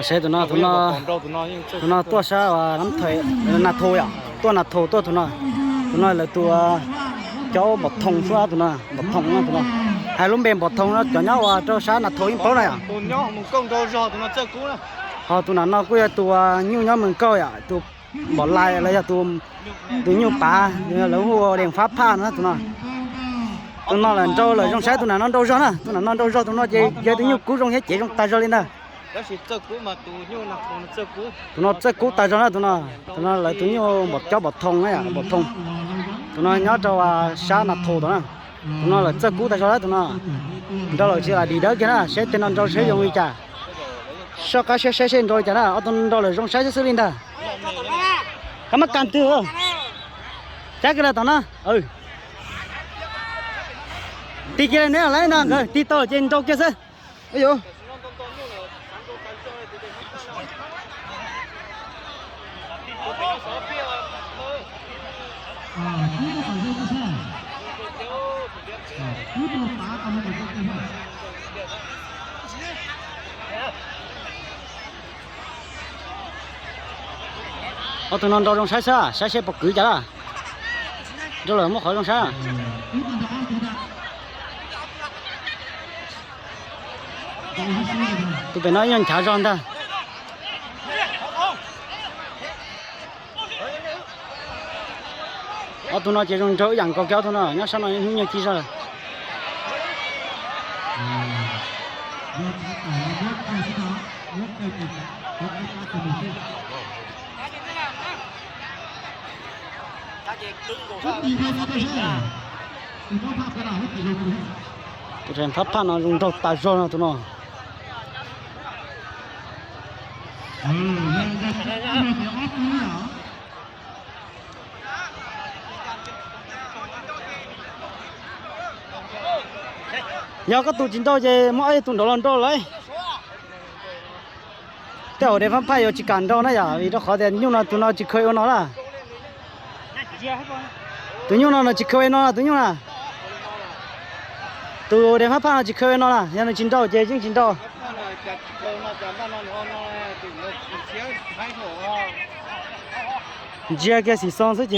Saib tus no, tus no, tus no tuaj sab Nas Thau yom, tuaj Nas Thau tuaj tus no. Tus no lawv tus cov Npom Thoo xwb tus no, Npom Thoo tus no. Hais lub npe Npom Thoo no cov nyob ua rau sab Nas Thau yeej paub na yom. Ho tus nam no kuj yog tus nyuj nyob Mes Kauj yom, tus Npom Lais los yog tus nyuj pav, lawv hu ua Dees Fab Phaj no tus no. Tus no lawm nrau lawm zoo saib, tus nam no nrau zog na, tus nam no nrau zog, tus no ces yog tus nyuj kub zoo thiab cev zoo tag zog li ntag. Tus no txawj kub tag zog na, tus no, tus no lawv tus nyuj Npom, cov Npom Thoo na yom, Npom Thoo. Tus no nyob rau sab Nas Thau tom na. Tus no lawm txawj kub tag zog na tus no. Nrau lawm tsis lam dim dawb kiag na, saib tej no nrau saib zoo li cas. Soj qab saib saib seb nrau li cas na, ob tug nrau lawm zoo saib xwb xwb li ntag. Koj mab kas twg? Cab kiag lawm tom na. Tig kiag li neb lawm ntag, nkawd tig tau ces nrau kiag xwb. Ob tug no nrau zoo saib xwb, saib seb puas kwv cas lawm. Nrau lawm muab qhov zoo saib. Tus pem no ib nyuag nchav zog ntag. Ob tug no ces zoo nraug ib yam nkaus kiag, ob tug no nyob sab no hnub nyoog ci zog lawm. Tus Dees Fab Phaj no zoo nraug tas zog no tus no. Yog koj tus tsis nrau ces muab ib tug nraud los nrau lawm. Tej zaum Dees Fab Phaj yuav tsis kam nrau na yom, vim rau qhov tias nyuj no tus no tsis kheev ua no na. Tus nyuj no nws tsis kheev ua no, tus nyuj na. Tus Dees Fab Phaj no tsis kheev ua no na, yog nws tsis nrau ces yeej tsis nrau. Ntsia kiag xim xoo xwb ces